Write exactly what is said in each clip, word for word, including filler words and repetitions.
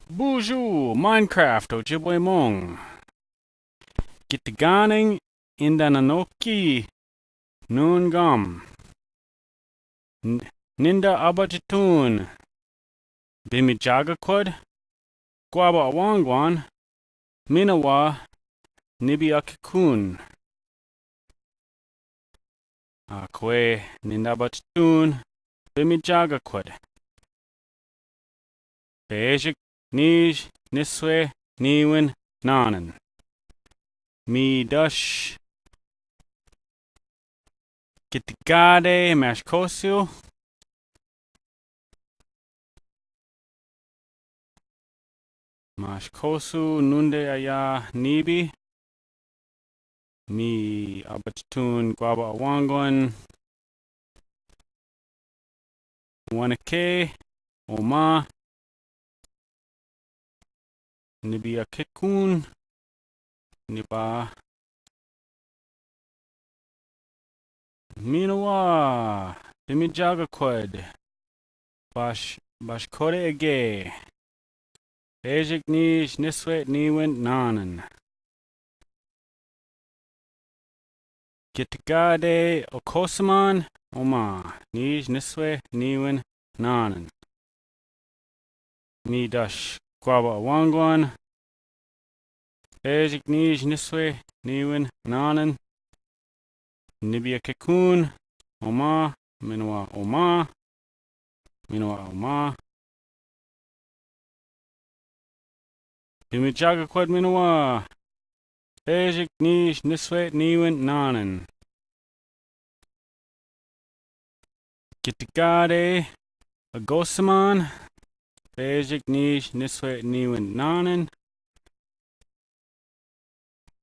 Bonjour, Minecraft, o Jibwe Mong. Gitganing in the Nanoki Nungam. N-, Ninda Abajatun. Bimi Jagakwad. Gwaba Awangwan. Minawa. Nibi Akikun. Akwe Ninda Abajatun. Bimi Jagakwad. Bejik Nij Niswe Niwin Nanan. Mi Dash Gitgade Mashkosu. Mashkosu Nunde Aya Nibi. Mi Abajatun Gwaba Awangwan. Wanake Oma. Nibi Akikun. Niba Minawa. Bimi Jagakwad. Bash, Bashkore Ege. Bejik Nij Niswe Niwin Nanan. Gitgade Okosaman Oma. Nij Niswe Niwin Nanan. Mi Dash Gwaba Awangwan. Bejik Nij Niswe Niwin Nanan. Nibi Akikun. Oma. Minawa Oma. Minawa Oma. Bimi Jagakwad Minawa. Bejik Nij Niswe Niwin Nanan. Gitgade Agosaman. Bejik Nij Niswe Niwin Nanan.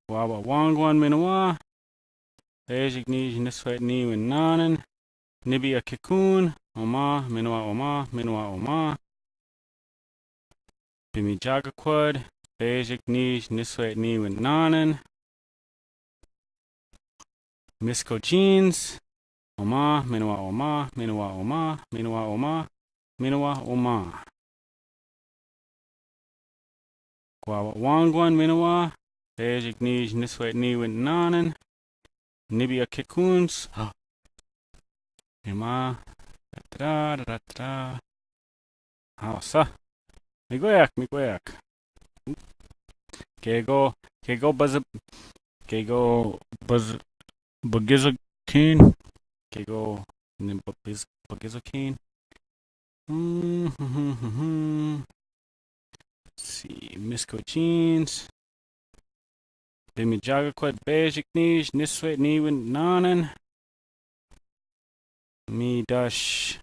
Gwaba Awangwan Minawa. Bejik Nij Niswe Niwin Nanan. Nibi Akikun. Oma. Minawa Oma. Minawa Oma. Bimi Jagakwad. Bejik Nij Niswe Niwin Nanan. Misko Jeans. Oma. Minawa Oma. Minawa Oma. Minawa Oma. Minawa Oma. Gwaba Awangwan Minawa. Bejik Nij Niswe Niwin Nanan. Nibi Akikuns. Minawa. Ratra, ratra. Hausa. Mi goyak, mi goyak. Kego, kego baz, kego baz, bagizo kin. Kego ne bagiz, bagizo kin. Hmm, hmm, hmm, hmm, hmm. Si, Misko Jeans. Bimi Jagakwad, Bejik Nij Niswe Niwin Nanan. Mi Dash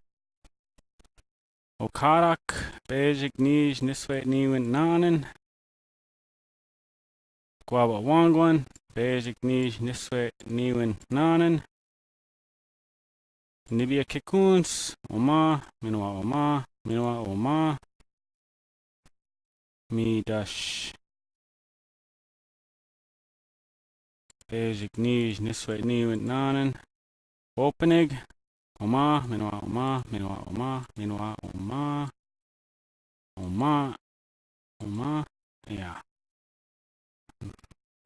Okarak, Bejik Nij Niswe Niwin Nanan. Gwaba Awangwan, Bejik Nij Niswe Niwin Nanan. Nibi Akikuns, Oma, Minawa Oma, Minawa Oma. Mi Dash Bejik Nij Niswe Niwin Nanan. Opening. Oma, Minawa Oma, Minawa Oma, Minawa Oma. Oma, Oma, ya.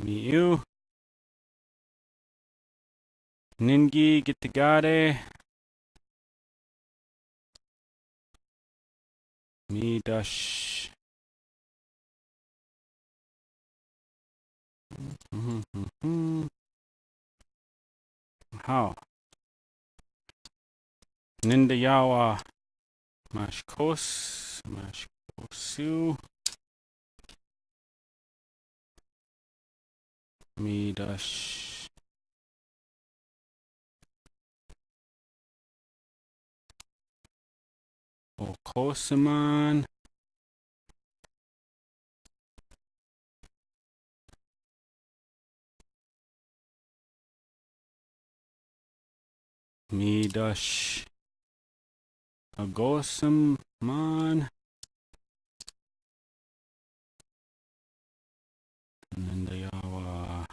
Mi u. Ningi Gitigare. Mi Dash. Mhm, mhm. Hao. Ninda Yawa. Mashkos, Mashkosu. Mi Dash. Okosaman. Mi Dash. Agosaman. Ninda Yawa.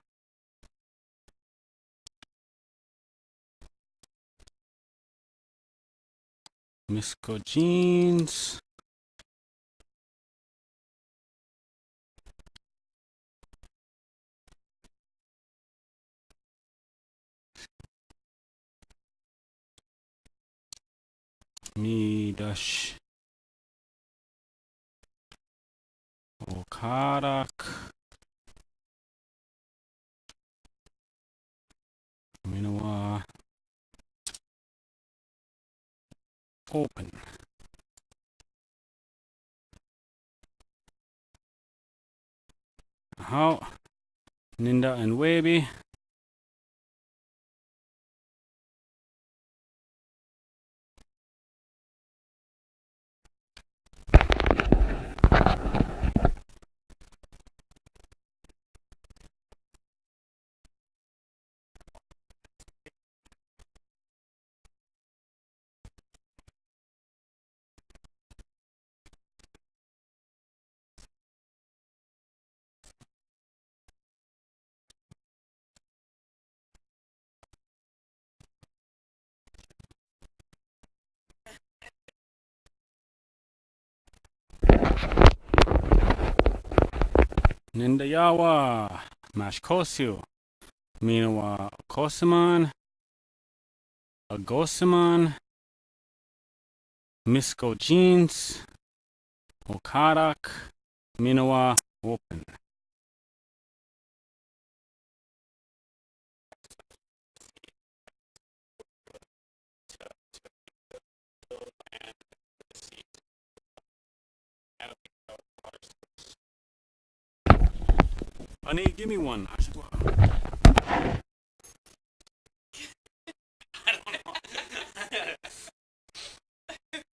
Misko Jeans. Midas. Okarak. Minowa. Open. Hao. Ninda and Wavy. Nindayawa, Mashkosyu, Minowa Kosaman, Agosaman, Misko Jeans, Okarak, Minowa Open. Honey, give me one. I should go out. I don't know.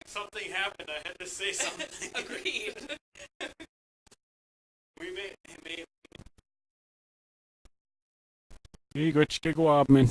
Something happened. I had to say something. Agreed. We may, may. He got to go up, man.